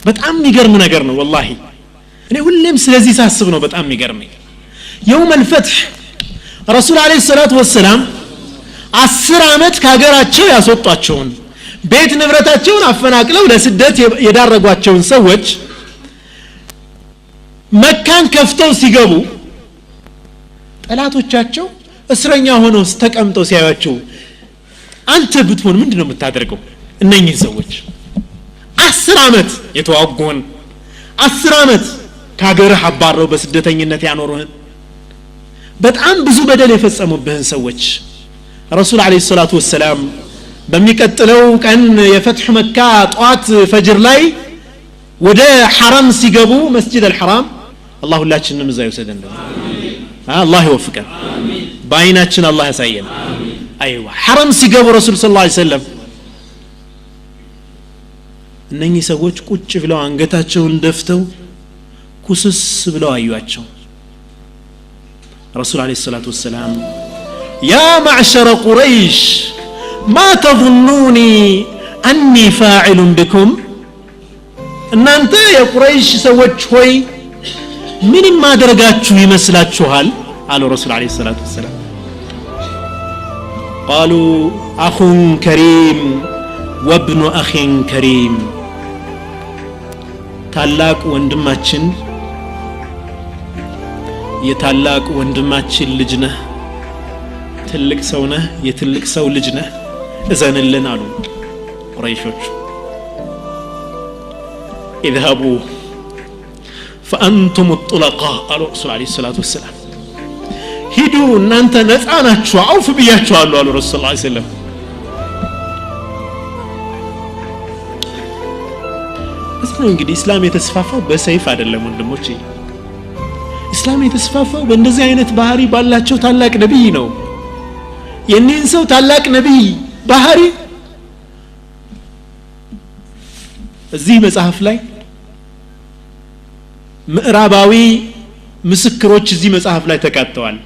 በጣም የሚገርም ነገር ነው ወላሂ። እኔ ሁሌም ስለዚህ ሳስብ ነው በጣም የሚገርመኝ። የውም አልፈትሕ ረሱል አለይሂ ሰላቱ ወሰላም 10 ዓመት ከሀገራቸው ያስወጧቸውን ቤት ንብረታቸውን አፈናቅለው ለስደት የዳረጓቸውን ሰዎች መካን ከፍተው ሲገቡ ጠላቶቻቸው እስረኛ ሆነው ተቀምጠው ሲያዩአቸው አንተ ብትሆን ምንድነው የምታደርገው? እነኚህ ሰዎች 10 ዓመት የተዋጉን፣ 10 ዓመት ከሀገርህ አባረው በስደተኝነት ያኖሩህን፣ በጣም ብዙ በደል የፈጸሙብህን ሰዎች ረሱል አለይሂ ሰላቱ ወሰላም በሚቀጥለው ቀን የፈትሕ መካ ጧት ፈጅር ላይ ወደ ሐረም ሲገቡ መስጂድ አልሐራም፣ አላህ ሁላችንንም እዛ ይውሰደን፣ አላህ ይወፍቀን፣ በአይናችን አላህ ያሳየን። አይዋ ሐረም ሲገቡ ረሱል ሰለላሁ ዐለይሂ ወሰለም እነኚህ ሰዎች ቁጭ ብለው አንገታቸውን ደፍተው ኩስስ ብለው አዩአቸው። ረሱል አለይሂ ሰላቱ ወሰላም ያ ማዕሸረ ቁረይሽ ማ ተظኑኒ አኒ ፋዒሉን ቢኩም፣ እናንተ የቁረይሽ ሰዎች ሆይ ምንም ማደርጋችሁ ይመስላችኋል? አሉ ረሱል አለይሂ ሰላቱ ወሰላም። ቃሉ አኹን ከሪም ወብኑ አኺን ከሪም፣ ታላቅ ወንድማችን የታላቅ ወንድማችን ልጅ ነህ፣ ትልቅ ሰው ነህ፣ የትልቅ ሰው ልጅ ነህ፣ እዘንልን አሉ ቁረይሾች። اذهبوا فأنتم الطلقاء አሉ ረሱል አለይሂ ሰላቱ ወሰላም። ሂዱ እናንተ ነፃ ናችሁ፣ አውፍ ብያችኋለሁ አሉ ረሱል ሰለላሁ ዐለይሂ ወሰለም። እዚህ ነው እንግዲህ እስላም የተስፋፋው በሰይፍ አይደለም ወንድሞቼ። እስላም የተስፋፋው በእንደዚህ አይነት ባህሪ ባላቸው ታላቅ ነብይ ነው። የኒህን ሰው ታላቅ ነብይ ባህሪ እዚህ መጽሐፍ ላይ ምዕራባዊ ምስክሮች እዚህ መጽሐፍ ላይ ተካተዋል።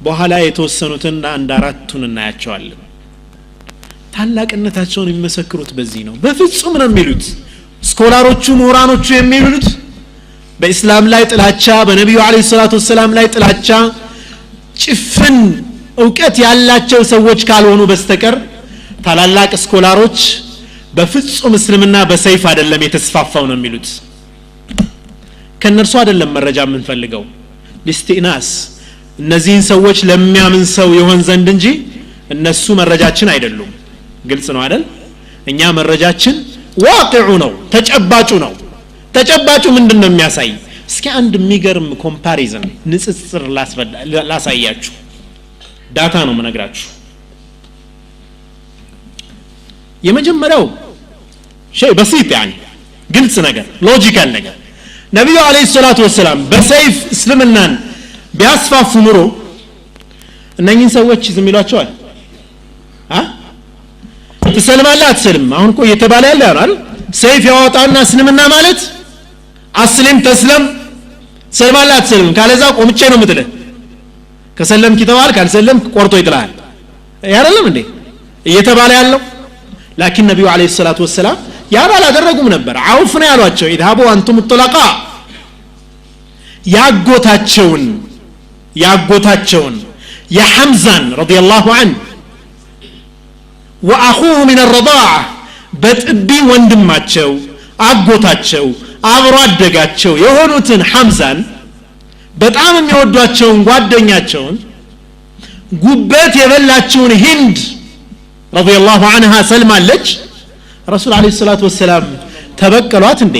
በኋላ የተወሰኑትን አንድ አራቱን እናያቸዋለን። ታላቅነታቸውን የሚመሰክሩት በዚህ ነው። በፍጹም ነው የሚሉት ስኮላሮቹ፣ ምሁራኖቹ የሚሉት በእስላም ላይ ጥላቻ፣ በነብዩ አለይሂ ሰላቱ ወሰላም ላይ ጥላቻ ጭፍን ዕውቀት ያላቸው ሰዎች ካልሆኑ በስተቀር ታላላቅ ስኮላሮች በፍጹም እስልምና በሰይፍ አይደለም የተስፋፋው ነው የሚሉት። ከነርሱ አይደለም መረጃ የምንፈልገው፣ ሊስቲናስ እነዚህን ሰዎች ለሚያምን ሰው ይሆን ዘንድ እንጂ እነሱ መረጃችን አይደሉም። ግልጽ ነው አይደል? እኛ መረጃችን ዋቂዑ ነው፣ ተጨባጩ ነው። ተጨባጩ ምንድነው የሚያሳይ? እስኪ አንድ የሚገርም comparison ንጽጽር ላሳያችሁ። data ነው የምነግራችሁ። የመጀመሪያው شيء بسيط يعني ግልጽ ነገር፣ logical ነገር። ነብዩ አለይሂ ሰላቱ ወሰላም በሰይፍ እስልምናን ቢያስፋፉ ኑሮ እነኚህን ሰዎች ዝም ይሏቸዋል? ትሰልማለህ አትሰልም? አሁን እኮ እየተባለ ያለ አይደል? ሰይፍ ያወጣና እስልምና ማለት አስሊም ተስለም፣ ትሰልማለህ አትሰልም፣ ካለዛ ቆምጬ ነው የምጥልህ፣ ከሰለምክ ይተዋል፣ ካልሰለምክ ቆርጦ ይጥልሃል። አይደለም እንዴ እየተባለ ያለው? ላኪን ነብዩ አለይሂ ሰላቱ ወሰላም ያን አላደረጉም ነበር። አውፍ ነው ያሏቸው፣ ኢድሃቡ አንቱም ጡለቃ። ያጎታቸውን የሐምዛን ረዲየላሁ ዐንሁ ወአኹሁ ሚን አልረዳዓ በጥቢ ወንድማቸው አጎታቸው አብሮ አደጋቸው የሆኑትን ሐምዛን በጣም የሚወዷቸውን ጓደኛቸውን ጉበት የበላቸውን ሂንድ ረዲየላሁ ዐንሃ ሰልማለች። ረሱል አለይሂ ሰላቱ ወሰላም ተበቀሏት እንዴ?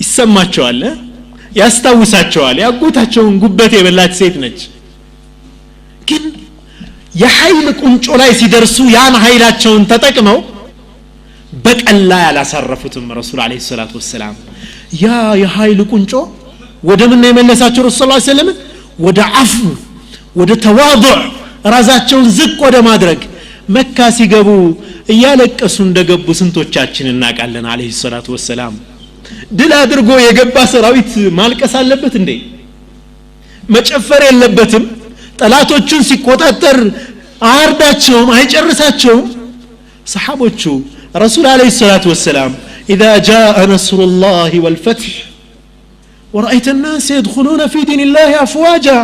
ይሰማቸዋል፣ ያስታውሳቸዋል። ያጎታቸውን ጉበት የበላች ሴት ነች። ግን የኃይል ቁንጮ ላይ ሲደርሱ ያን ኃይላቸውን ተጠቅመው በቀል ላይ አላሳረፉትም ረሱል አለይሂ ሰላቱ ወሰላም። ያ የኃይል ቁንጮ ወደ ምን ነው የመለሳቸው ረሱል ሰለላሁ ዐለይሂ ወሰለም? ወደ አፉ፣ ወደ ተዋዱዕ፣ ራሳቸውን ዝቅ ወደ ማድረግ። መካ ሲገቡ እያለቀሱ እንደገቡ ስንቶቻችን እናውቃለን? አለይሂ ሰላቱ ወሰላም ድል አድርጎ የገባ ሰራዊት ማልቀስ አለበት እንዴ? መጨፈር የለበትም? ጠላቶቹን ሲቆጣጠር አያርዳቸውም? አይጨርሳቸውም? ሰሃቦቹ ረሱል አለይሂ ሰላቱ ወሰላም إذا جاء نصر الله والفتح ورأيت الناس يدخلون في دين الله أفواجا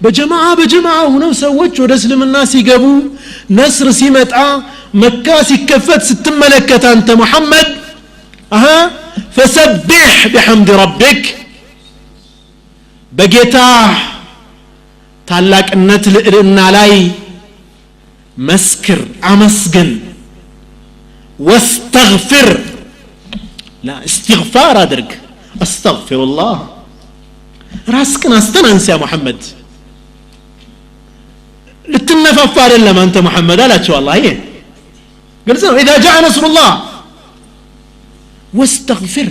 በጀማዓ በጀማዓ ሆነው ሰዎች ወደ እስልምና ሲገቡ ነስር ሲመጣ መካ ሲከፈት ስትመለከት አንተ ሙሐመድ فسبح بحمد ربك በጌታ ታላቅነት ልዕልና ላይ መስክር አመስግን واستغفر لا استغفار አድርግ استغفر الله ራስክን አስተናንስ ያ ሙሐመድ ልትነፋፋ አይደለም አንተ ሙሐመድ አላቸው አላህ ይሄ ግልጽ ነው اذا جاء نصر الله واستغفر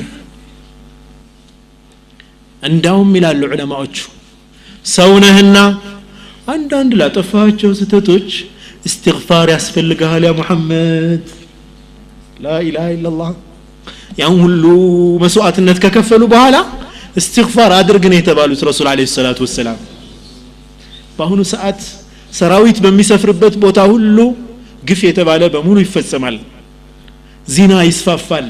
እንዳውም ይላሉ ዑለማዎቹ ሰው ነህና አንዳንድ ላጠፋቸው ስህተቶች استغفار ያስፈልጋል ያ ሙሐመድ لا اله الا الله ያን ሁሉ መስዋዕትነት ከከፈሉ በኋላ استغفار አድርግ ነው የተባሉት ረሱል አለይሂ ሰላቱ ወሰላም በአሁኑ ሰዓት ሰራዊት በሚሰፍርበት ቦታ ሁሉ ግፍ የተባለ በሙሉ ይፈጸማል ዚና ይስፋፋል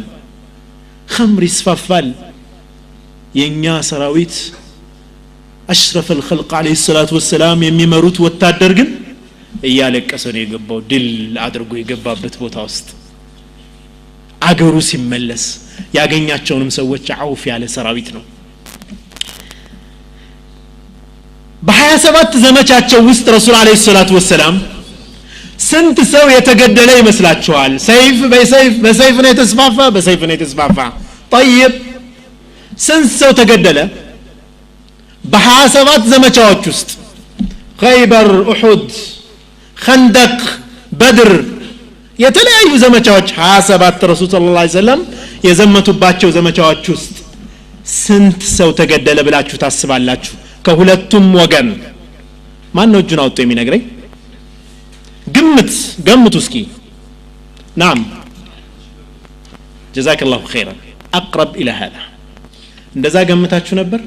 ኸምር ይስፋፋል የኛ ሰራዊት አሽረፈ الخلق عليه الصلاه والسلام የሚመሩት ወታደር ግን እያለቀሰ ነው የገባው ድል አድርጎ የገባበት ቦታ ውስጥ አገሩ ሲመለስ ያገኛቸውንም ሰዎች አውፍ ያለ ሰራዊት ነው በ27 ዘመቻቸው ውስጥ ረሱል አለይሂ ሰላቱ ወሰላም ስንት ሰው የተገደለ ይመስላችኋል? ሰይፍ በሰይፍ በሰይፍ ነው የተስፋፋ በሰይፍ ነው የተስፋፋ طيب ስንት ሰው ተገደለ በ27 ዘመቻዎች ውስጥ ኸይበር ኡሁድ ኸንደቅ በድር የተለያዩ ዘመቻዎች 27 ረሱል ሰለላሁ ዐለይሂ ወሰለም የዘመቱባቸው ዘመቻዎች ውስጥ ስንት ሰው ተገደለ ብላችሁ ታስባላችሁ? ከሁለቱም ወገን ማን ነው እጁን አውጥቶ የሚነግረኝ? ግምት ገምቱ እስኪ نعم جزاك الله خيرا اقرب الى هذا እንደዛ ገምታችሁ ነበር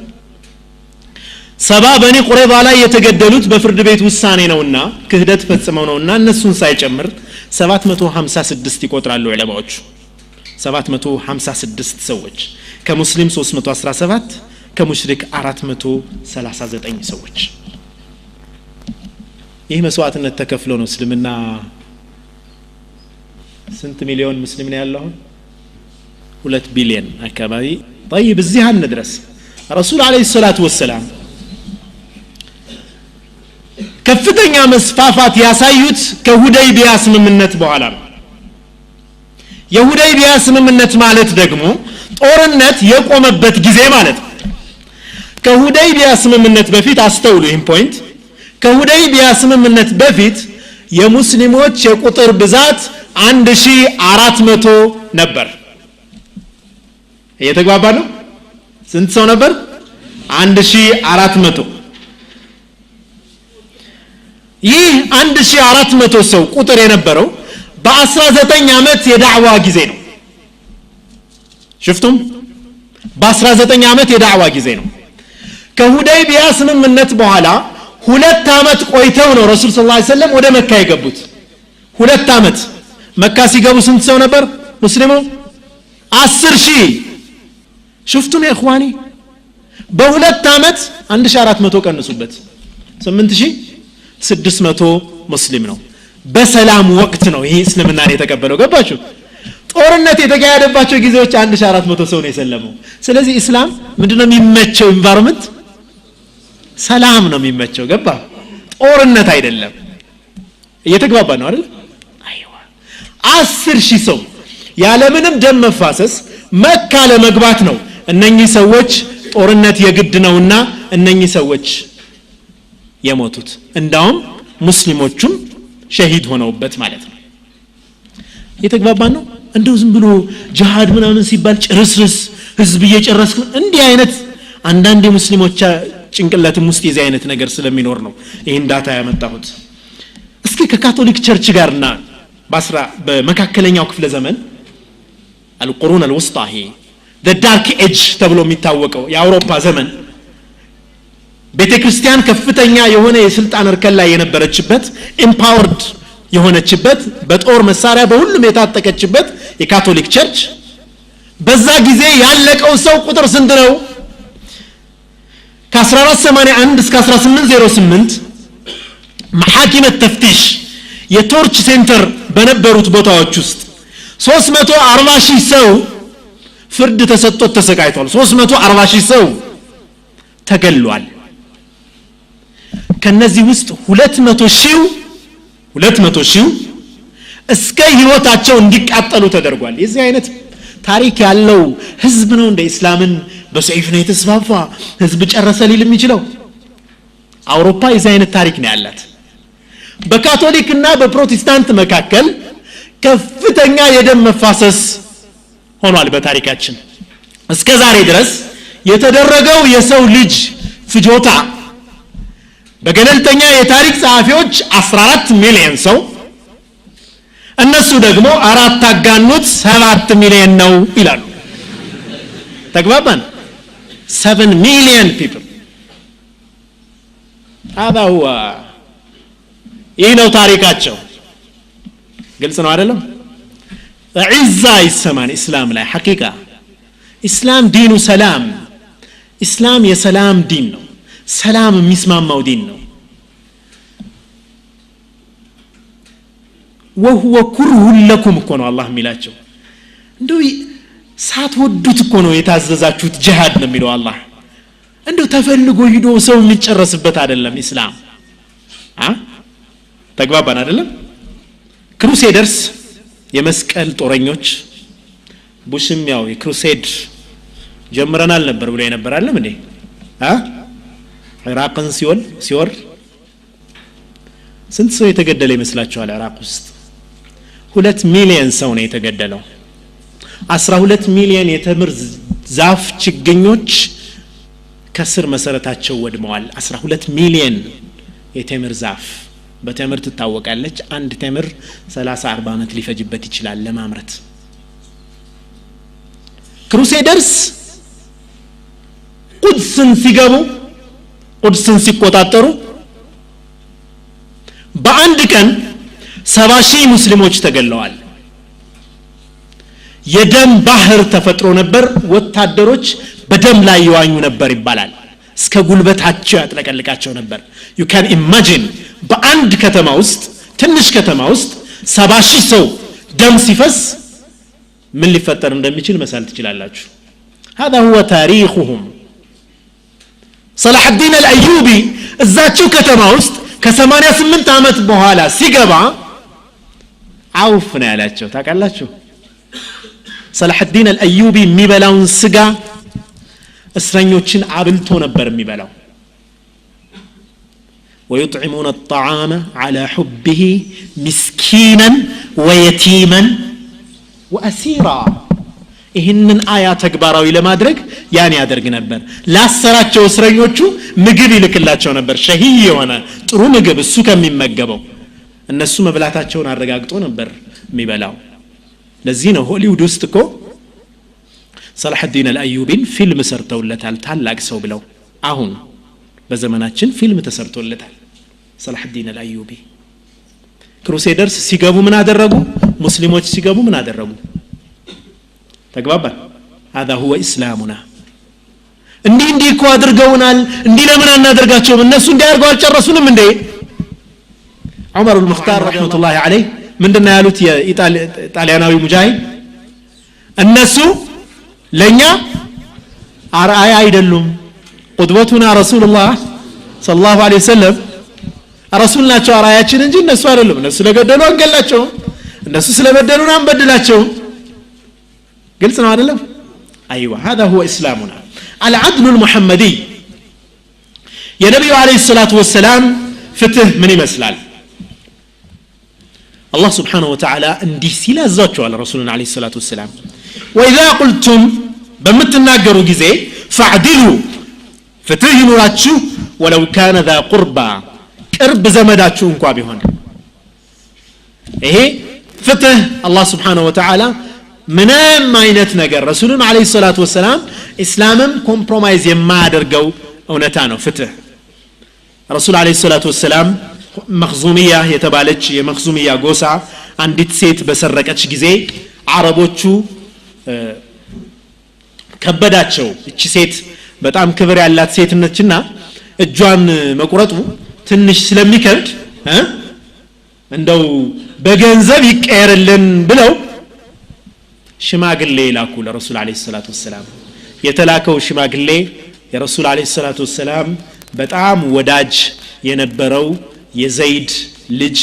ሰባ በኒ ቁረይዛ ላይ የተገደሉት በፍርድ ቤት ውሳኔ ነውና ክህደት ፈጽመው ነውና እነሱን ሳይጨምር 756 ይቆጥራሉ ዑለማዎቹ 756 ሰዎች ከሙስሊም 317 ከሙሽሪክ 439 ሰዎች ይህ መስዋዕትነት ተከፍሎ ነው እስልምና ስንት ሚሊዮን ሙስሊም ነው ያለው አሁን 2 ቢሊዮን አካባቢ طيب እዚህ አንድረስ ረሱል አለይሂ ሰላቱ ወሰላም ከፍተኛ መስፋፋት ያሳዩት ከሁደይቢያ ስምምነት በኋላ ነው የሁደይቢያ ስምምነት ማለት ደግሞ ጦርነት የቆመበት ጊዜ ማለት ነው ከሁደይቢያ ስምምነት በፊት አስተውሉ ይሄን point ከሁደይቢያ ስምምነት በፊት የሙስሊሞች የቁጥር ብዛት 1400 ነበር እየተግባባ ነው ስንት ሰው ነበር 1400 ይህ 1400 ሰው ቁጥር የነበረው በ19 ዓመት የዳዕዋ ጊዜ ነው ሽፍቱም በ19 ዓመት የዳዕዋ ጊዜ ነው ከሁደይቢያ ስምምነት በኋላ ሁለት ዓመት ቆይተው ነው ረሱል ሰለላሁ ዐለይሂ ወሰለም ወደ መካ የገቡት ሁለት ዓመት መካ ሲገቡ ስንት ሰው ነበር ሙስሊሙ 10000 ሽፍቱም ያ ኢኽዋኒ በሁለት ዓመት 1400 ቀንሱበት 8600 ሙስሊም ነው በሰላም ወቅት ነው ይሄ እስልምናን የተቀበለው ገባችሁ ጦርነት የተካሄደባቸው ጊዜዎች 1400 ሰው ነው የሰለመው ስለዚህ እስላም ምንድነው የሚመቸው environment ሰላም ነው የሚመቸው ገባ ጦርነት አይደለም እየተግባባ ነው አይደል አይዋ 10000 ሰው ያለምንም ደም መፋሰስ መካ ለመግባት ነው እነኚህ ሰዎች ጦርነት የግድ ነውና እነኚህ ሰዎች የሞቱት እንዳውም ሙስሊሞቹም ሸሂድ ሆነውበት ማለት ነው እየተግባባ ነው እንደው ዝም ብሎ ጂሃድ ምናምን ሲባል ጭርስርስ ህዝብ እየጨረስክ እንዲህ አይነት አንዳንድ የሙስሊሞች ጭንቅላትም ውስጥ የዚህ አይነት ነገር ስለሚኖር ነው ይሄን data ያመጣሁት እስኪ ከካቶሊክ church ጋርና በመካከለኛው ክፍለ ዘመን القرون الوسطى هي the dark age ተብሎ የሚታወቀው የአውሮፓ ዘመን ቤተክርስቲያን ከፍተኛ የሆነ የስልጣን እርከን ላይ የነበረችበት empowered የሆነችበት በጦር መሳሪያ በሁሉም የታጠቀችበት የካቶሊክ church በዛ ጊዜ ያለቀው ሰው ቁጥር ስንት ነው? ከ1481 እስከ 1808 محاكم التفتيش የ torture center በነበሩት ቦታዎች ውስጥ 340 ሺህ ሰው ፍርድ ተሰጥቶት ተሰቃይቷል። 340 ሺህ ሰው ተገሏል። ከነዚህ ውስጥ 200 ሺህ እስከ ህይወታቸው እንዲቃጠሉ ተደርጓል። የዚህ አይነት ታሪክ ያለው ህዝብ ነው እንደ እስላምን በሰይፍ ነው የተስፋፋ ህዝብ ጨረሰ ሊል የሚችለው። አውሮፓ የዚህ አይነት ታሪክ ነው ያላት። በካቶሊክና በፕሮቴስታንት መካከል ከፍተኛ የደም መፋሰስ ሆኗል በታሪካችን። እስከ ዛሬ ድረስ የተደረገው የሰው ልጅ ፍጆታ በገለልተኛ የታሪክ ጸሐፊዎች 14 ሚሊዮን ሰው፣ እነሱ ደግሞ አራት አጋኑት 7 ሚሊዮን ነው ይላሉ። ተግባባን? 7 million people። هذا هو ይህ ነው ታሪካቸው። ግልጽ ነው አይደለም? ዒዛ ይሰማን እስላም ላይ። حقيقة ኢስላም دين سلام፣ ኢስላም የሰላም ዲን ነው። ሰላም የሚስማማው ዲን ነው። وهو كره لكم እኮ ነው አላህ የሚላቸው። እንደው ሳትወዱት እኮ ነው የታዘዛችሁት ጂሃድ ነው የሚለው አላህ። እንደው ተፈልጎ ሂዶ ሰው የሚጨረስበት አይደለም ኢስላም። ተግባባን አይደለም? Crusaders የመስቀል ጦረኞች፣ ቡሽም ያው የ crusade ጀምረናል ነበር ብሎ የነበር አይደለም እንዴ? ኢራቅን ሲወር ስንት ሰው የተገደለ ይመስላችኋል? ኢራቅ ውስጥ 2 ሚሊዮን ሰው ነው የተገደለው። 12 ሚሊዮን የተምር ዛፍ ችግኞች ከስር መሰረታቸው ወድመዋል። 12 ሚሊዮን የተምር ዛፍ። በተምር ትታወቃለች። አንድ ተምር 30-40 ዓመት ሊፈጅበት ይችላል ለማምረት። ክሩሴደርስ ቁድስን ሲገቡ፣ ቁድስን ሲቆጣጠሩ በአንድ ቀን 70 ሺህ ሙስሊሞች ተገለዋል። የደም ባህር ተፈጥሮ ነበር። ወታደሮች በደም ላይ ይዋኙ ነበር ይባላል። እስከ ጉልበታቸው ያጥለቀልቃቸው ነበር። You can imagine በአንድ ከተማ ውስጥ፣ ትንሽ ከተማ ውስጥ 70 ሺህ ሰው ደም ሲፈስ ምን ሊፈጠር እንደሚችል መሳል ትችላላችሁ። هذا هو تاريخهم። صلاح الدين الأيوبي እዛቸው ከተማ ውስጥ ከሰማንያ ስምንት ዓመት በኋላ ሲገባ አውፍ ነው ያላቸው። ታውቃላችሁ ሰላህ الدين الأيوبي የሚበላውን ስጋ እስረኞችን አብልቶ ነበር የሚበላው። ويطعمون الطعام على حبه مسكينا ويتيما وأسيرا። ይህንን አያ ተግባራዊ ለማድረግ ያን ያደርግ ነበር። ላሰራቸው እስረኞቹ ምግብ ይልክላቸው ነበር፣ ሸሂ የሆነ ጥሩ ምግብ እሱ ከሚመገበው እነሱ መብላታቸውን አረጋግጦ ነበር የሚበላው። ለዚህ ነው ሆሊውድ ውስጥ እኮ ሰላህ الدين الأيوبين ፊልም ሰርተውለታል ታላቅ ሰው ብለው። አሁን በዘመናችን ፊልም ተሰርቶለታል ሰላህ الدين الأيوبي። ክሩሴደርስ ሲገቡ ምን አደረጉ? ሙስሊሞች ሲገቡ ምን አደረጉ? ተግባባን? هذا هو اسلامنا። እንዲህ እንዲህ እኮ አድርገውናል፣ እንዲህ ለምን አናደርጋቸውም? እነሱ እንዲህ አድርገው አልጨረሱንም እንዴ? ዑመር አልሙኽታር ረህመቱላሂ ዐለይህ ምንድነው ያሉት? የጣሊያናዊ ሙጃሂድ እነሱ ለኛ አርአያ አይደሉም። ቁድወቱና ረሱሉላህ ሰለላሁ ዐለይሂ ወሰለም ረሱል ናቸው አርአያችን እንጂ እነሱ አይደሉም። እነሱ ስለገደሉ አንገላቸውም፣ እነሱ ስለበደሉን አንበድላቸውም። ግልጽ ነው አይደለም? አይዋ هذا هو اسلامنا العدل المحمدي። የነብዩ አለይሂ ሰላቱ ወሰላም ፍትህ ምን ይመስላል? አላህ Subhanahu Wa Ta'ala እንዲህ ሲል አዟቸዋል ረሱሉን አለይሂ ሰላቱ ወሰላም፣ ወኢዛ ቁልቱም በምትናገሩ ጊዜ ፈዕዲሉ ፍትህ ይኑራችሁ፣ ወለው ካነ ዛ ቁርባ ቅርብ ዘመዳችሁ እንኳ ቢሆን። ይሄ ፍትህ አላህ Subhanahu Wa Ta'ala ምንም አይነት ነገር ረሱሉን አለይሂ ሰላቱ ወሰላም እስላምም compromise የማያደርገው እውነታ ነው ፍትህ። ረሱል አለይሂ ሰላቱ ወሰላም መኽዙሚያ የተባለች የመኽዙሚያ ጎሳ አንዲት ሴት በሰረቀች ጊዜ አረቦቹ ከበዳቸው። እቺ ሴት በጣም ክብር ያላት ሴት ነችና እጇን መቁረጡ ትንሽ ስለሚከብድ እንደው በገንዘብ ይቀየርልን ብለው ሽማግሌ ላኩ ለረሱል አለይሂ ሰላቱ ወሰላም። የተላከው ሽማግሌ የረሱል አለይሂ ሰላቱ ወሰላም በጣም ወዳጅ የነበረው የዘይድ ልጅ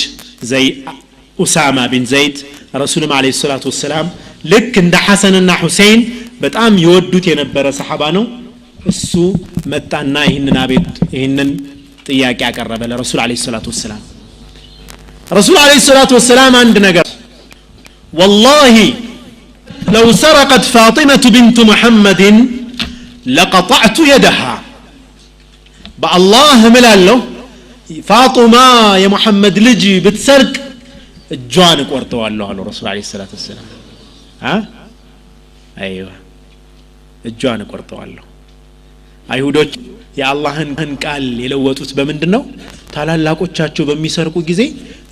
ኡሳማ ቢን ዘይድ፣ ረሱልም አለይሂ ሰላቱ ወሰላም ልክ እንደ ሐሰንና ሁሴን በጣም ይወዱት የነበረ ሰሐባ ነው። እሱ መጣና ይህንን ጥያቄ አቀረበ ለረሱል አለይሂ ሰላቱ ወሰላም። ረሱል አለይሂ ሰላቱ ወሰላም አንድ ነገር ወላሂ لو سرقت فاطمة بنت محمد لقطعت يدها بالله ملاله فاطمة يا محمد لجي بتسرق እጇን ቆርጠዋለሁ አሉ ረሱል አለይሂ ሰላቱ ወሰላም። አይዋ እጇን ቆርጠዋለሁ። አይሁዶች የአላህን ቃል የለወጡት በምንድነው? ታላላቆቻቸው በሚሰርቁ ጊዜ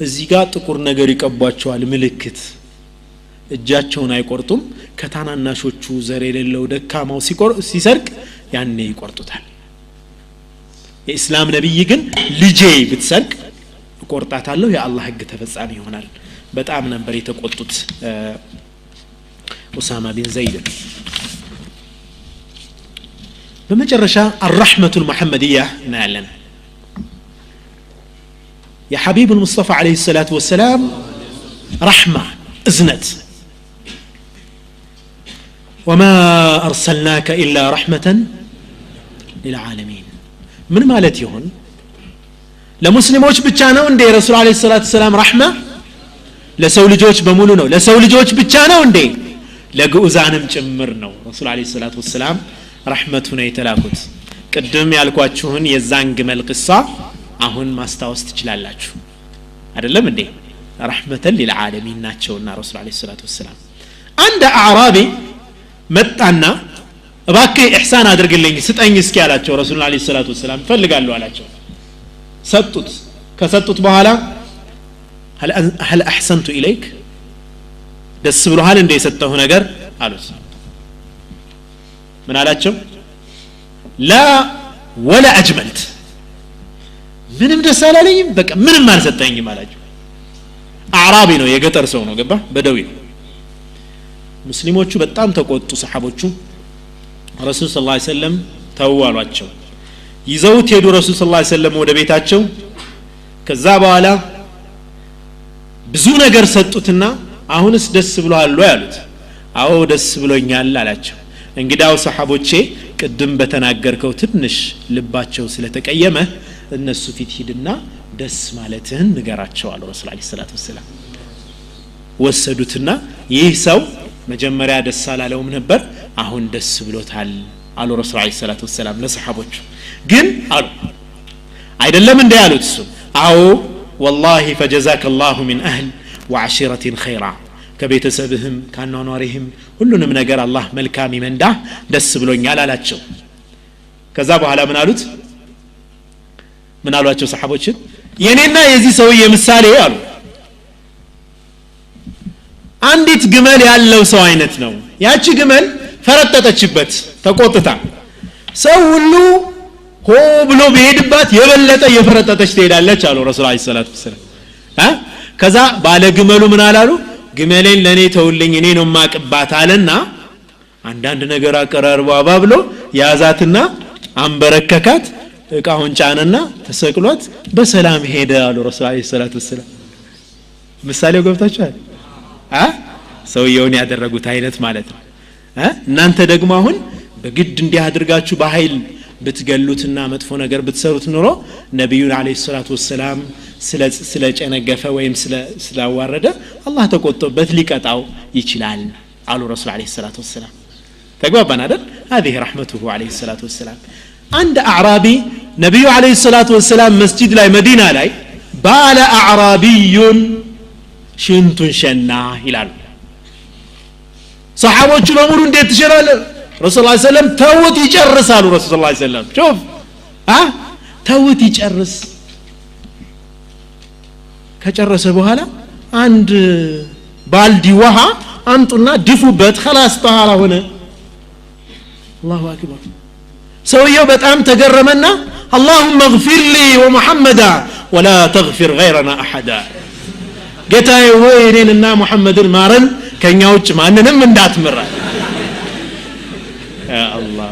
እዚህ ጋር ጥቁር ነገር ይቀቧቸዋል፣ ምልክት። እጃቸውን አይቆርጡም። ከታናናሾቹ ዘር የሌለው ደካማው ሲሰርቅ ያኔ ይቆርጡታል። የኢስላም ነብይ ግን ልጄ ብትሰርቅ እቆርጣታለሁ፣ የአላህ ህግ ተፈጻሚ ይሆናል። በጣም ነበር የተቆጡት ኡሳማ ቢን ዘይድ። በመጨረሻ الرحمة المحمدية እናያለን። የሐቢብ ሙስጠፋ عليه الصلاة والسلام رحمة እዝነት። وما أرسلناك إلا رحمة للعالمين ምን ማለት ይሆን? ለሙስሊሞች ብቻ ነው እንዴ ረሱል አለይሂ ሰላቱ ሰላም ረህማ? ለሰው ልጆች በሙሉ ነው። ለሰው ልጆች ብቻ ነው እንዴ? ለግዑዛንም ጭምር ነው ረሱል አለይሂ ሰላቱ ሰላም ረህመቱ ነው የተላኩት። ቅድም ያልኳችሁን የዛን ግመል ቅሷ አሁን ማስታወስ ትችላላችሁ አይደለም እንዴ? ረህመተን ሊልዓለሚን ናቸውና ረሱል አለይሂ ሰላቱ ሰላም። አንድ አዕራቢ መጣና እባክህ ኢህሳን አድርግልኝ ስጠኝ እስኪ አላቸው። ረሱል አለይሂ ሰላቱ ሰላም እፈልጋለሁ አላቸው። ሰጡት። ከሰጡት በኋላ هل أحسنت إليك ደስ ብሎሃል እንደ የሰጠሁ ነገር አሉት። ምን አላቸው? ላ ወላ አጅመልት፣ ምንም ደስ አላለኝም፣ በቃ ምንም አልሰጠኝም አላቸው። አዕራቢ ነው፣ የገጠር ሰው ነው፣ ገባ በደዊ ነው። ሙስሊሞቹ በጣም ተቆጡ። ሰሐቦቹ ረሱል ሰለላሁ ዐለይሂ ወሰለም ተው አሏቸው። ይዘውት ሄዱ ረሱል ሰለላሁ ዐለይሂ ወሰለም ወደ ቤታቸው። ከዛ በኋላ ብዙ ነገር ሰጡትና አሁንስ ደስ ብሎሃል ወይ አሉት። አዎ ደስ ብሎኛል አላቸው። እንግዳው ሰሐቦቼ ቅድም በተናገርከው ትንሽ ልባቸው ስለተቀየመ እነሱ ፊት ሂድና ደስ ማለትህን ንገራቸው አሉ ረሱል ዐለይሂ ሰላቱ ወሰላም። ወሰዱትና ይህ ሰው መጀመሪያ ደስ አላለውም ነበር፣ አሁን ደስ ብሎታል አሉ ረሱል ዐለይሂ ሰላቱ ወሰላም ለሰሐቦቹ። ግን አሉ አይደለም እንደ ያሉት እሱ አዎ ወላሂ ፈጀዛከ አላሁ ሚን አህል ወዐሺረቲን ኸይራ፣ ከቤተሰብህም ካኗኗሪህም ሁሉንም ነገር አላህ መልካም ይመንዳ ደስ ብሎኛል አላቸው። ከዛ በኋላ ምን አሉት? ምን አሏቸው ሰሐቦችን? የኔና የዚህ ሰውዬ ምሳሌ አሉ አንዲት ግመል ያለው ሰው አይነት ነው። ያቺ ግመል ፈረጠጠችበት ተቆጥታ፣ ሰው ሁሉ ሆ ብሎ ቢሄድባት የበለጠ እየፈረጠጠች ትሄዳለች አሉ ረሱል ዐለይሂ ሰላቱ ወሰላም። ከዛ ባለ ግመሉ ምን አላሉ? ግመሌን ለኔ ተውልኝ እኔ ነው ማቅባት አለና አንዳንድ ነገር አቀራርቦ አባብሎ ያዛትና አንበረከካት፣ እቃውን ጫነና ተሰቅሏት በሰላም ሄደ አሉ ረሱል ዐለይሂ ሰላቱ ወሰላም። ምሳሌው ገብታችኋል? ሰውየውን ያደረጉት አይነት ማለት ነው። እናንተ ደግሞ አሁን በግድ እንዲህ አድርጋችሁ በኃይል ብትገሉትና መጥፎ ነገር ብትሰሩት ኑሮ ነብዩን ዐለይሂ ሰላቱ ወሰላም ስለጨነገፈ ወይም ስላዋረደ አላህ ተቆጥቶበት ሊቀጣው ይችላል አሉ ረሱል ዐለይሂ ሰላቱ ወሰላም። ተግባባን አይደል? هذه رحمته عليه الصلاة والسلام። አንድ አዕራቢ ነብዩ ዐለይሂ ሰላቱ ወሰላም መስጂድ ላይ መዲና ላይ ባለ አዕራቢዩን ሽንቱን ሸና ይላሉ። ሰሐቦቹ በሙሉ እንዴት ትሸናለህ? ረሱል ሰለላሁ ዐለይሂ ወሰለም ተውት ይጨርሳሉ። ረሱል ሰለላሁ ዐለይሂ ወሰለም ሹፍ ተውት ይጨርስ። ከጨረሰ በኋላ አንድ ባልዲ ውሃ አምጡና ድፉበት፣ خلاص ጠሃራ ሆነ። አላሁ አክበር። ሰውየው በጣም ተገረመና اللهم اغفر لي ومحمدا ولا تغفر غيرنا احدا፣ ጌታዬ ሆይ እኔንና ሙሐመድን ማረን፣ ከኛ ውጭ ማንንም እንዳትምራ። ያ አላህ።